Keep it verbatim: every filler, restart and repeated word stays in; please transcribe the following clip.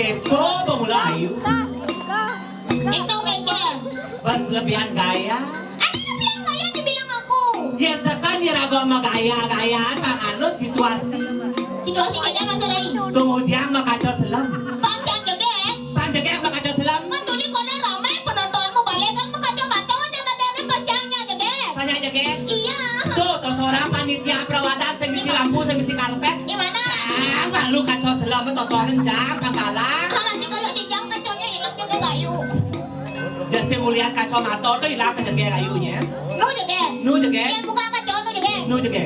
Itu pemula ayu. Itu bengkel. Pas lebihan gaya. Ada lebihan gaya dibilang aku. Yang sekan diraga sama gaya-gayaan panganut situasi. Situasi kita masih rai. Kemudian makaca selam. Panjang jegek. Panjegek makaca selam. Kan dulu kono ramai penontonmu balik kan makaca mata aja nadanya panjangnya jegek. Banyak jegek. Iya. Tuh, terserah panitia perawatan sing bisi lampu, sing bisi karpet. Gimana? Jang, malu kaca selam totoran jang pangkalan. Kalau nanti kalau dijang kacanya hilang juga kayu. Jadi mulian kacamata tuh hilang kejegek ayunya. Nu jegek. Nu jegek. Yang buka kaca nu jegek. Nu jegek.